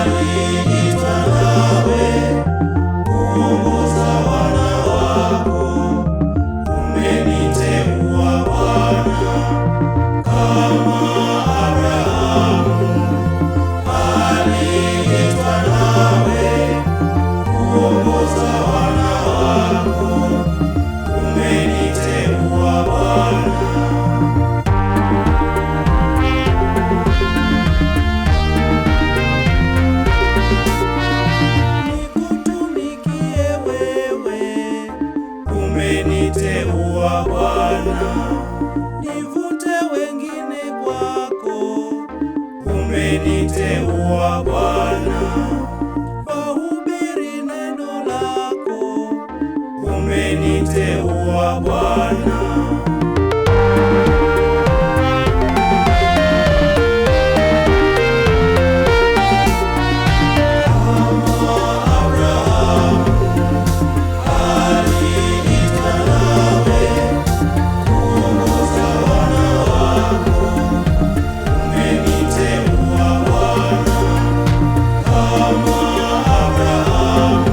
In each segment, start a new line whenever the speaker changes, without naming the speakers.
Aliitwa nawe kuongoza wana wako, umeniteua Bwana kama Abrahamu. Aliitwa nawe kuongoza wana wako, umeniteua Bwana. Nikutumikie wewe, umeniteua Bwana, nivute wengine kwako, umeniteua Bwana, wahubiri neno lako, umeniteua Bwana. Aliitwa nawe kuongoza wana wako, umeniteua Bwana kama Abrahamu.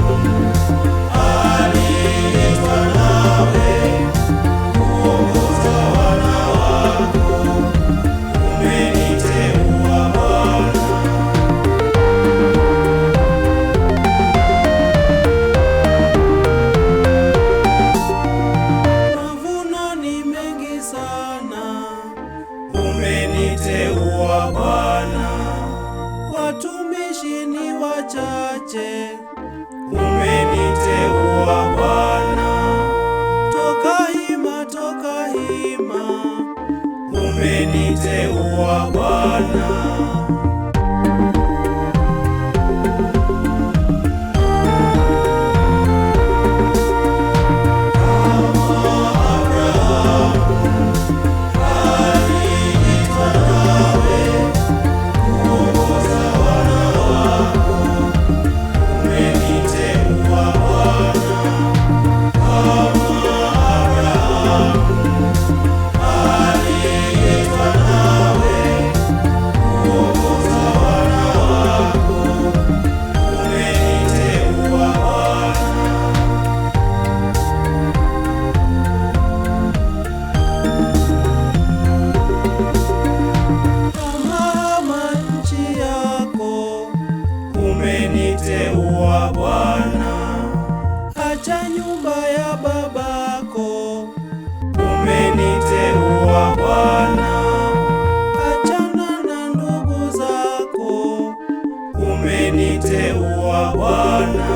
Aliitwa nawe kuongoza wana wako, umeniteua Bwana. Mavuno ni mengi sana, umeniteua Bwana, watumishi ni wachache, umeniteua Bwana, toka hima, toka hima, umeniteua Bwana. Aliitwa nawe kuongoza wana wako, umeniteua Bwana kama Abrahamu. Aliitwa nawe kuongoza wana wako, umeniteua Bwana. Hama nchi yako, umeniteua Bwana, acha nyumba ya babako, umeniteua Bwana, achana na ndugu zako, umeniteua Bwana.